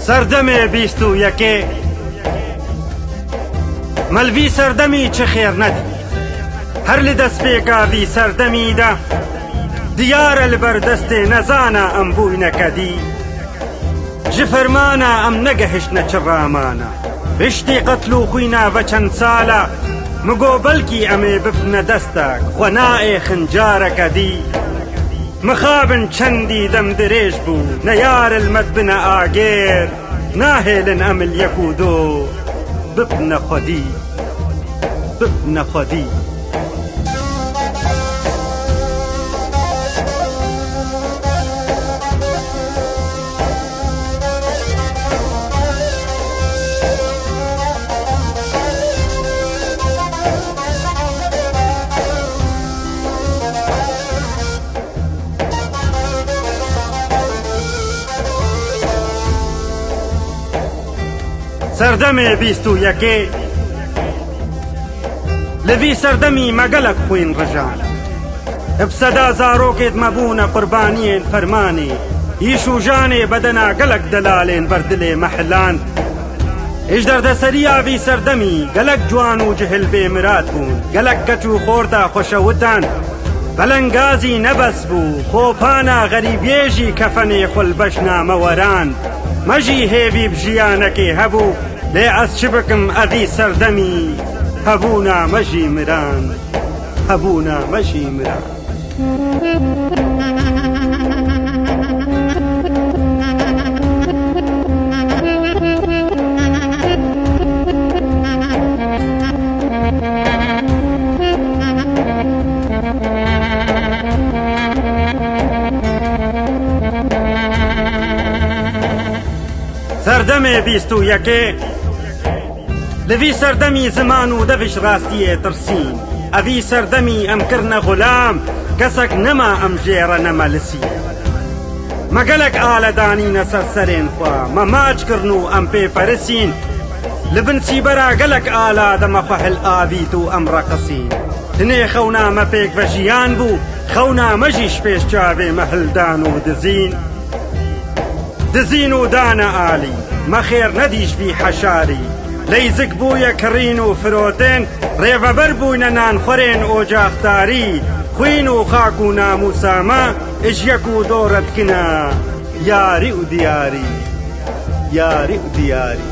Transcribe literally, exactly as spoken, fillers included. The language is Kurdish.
Serdemê bîst û yekê. Me li vî serdemî çi xêr nedî. Her li destpêka vî serdemî de diyar e, li ber destê nezana em bûyne kedî. Ji fermana em negehiştine çi ramana. Piştî qetl û xwîna ve çend sala, min got belkî em ê bibine destek, xwe naêxin careke dî. Mixabin çendî dem dirêj bû, neyar il me dibine agêr, nahêlin em il yek û do bibine xwedî, bibine xwedî. Serdemê bîst û yekê. Li vî serdemî me gelek xwîn rijan. Bi seda zarokêd me bûne qurbaniyên fermanê. Îş û janê bedena gelek delalên ber dilê me hiland. Ji derdeseriya vî serdemî gelek ciwan û cihil bêmirad bûn. Gelek keç û xorta xwe şewitan. Belengazî ne bes bû, xopana xerîbiyê jî kefenê xwe li beşna me werand. Me jî hêvî bi jiyanekê hebû, lê ez çi bikim, evî serdemî hebûna me jî miran, hebûna me jî miran. Serdemê bîst û yekê. Li vî serdemî ziman û dev ji rastiyê tirsîn. Evî serdemî em kirine xulam, kesek nema em jê re nemelisî. Me gelek ale danîne ser serên xwe, me maç kirin û em pê perisîn. Li bin sîbera gelek ala de me xwe hil avît û em reqisîn. Hinê xewna me pêk ve jiyan bû, xewna me jî ji pêş çavê me hildan û dizîn. Dizîn û dane alî, me xêr nedî ji vî heşarî. Leyzik bûye kirîn û firotin, rêveber bûyne nanxwerên ocaxdarî. Xwîn û xak û namûsa me, ji yek û do re dikine yarî û diyarî, yarî û diyarî.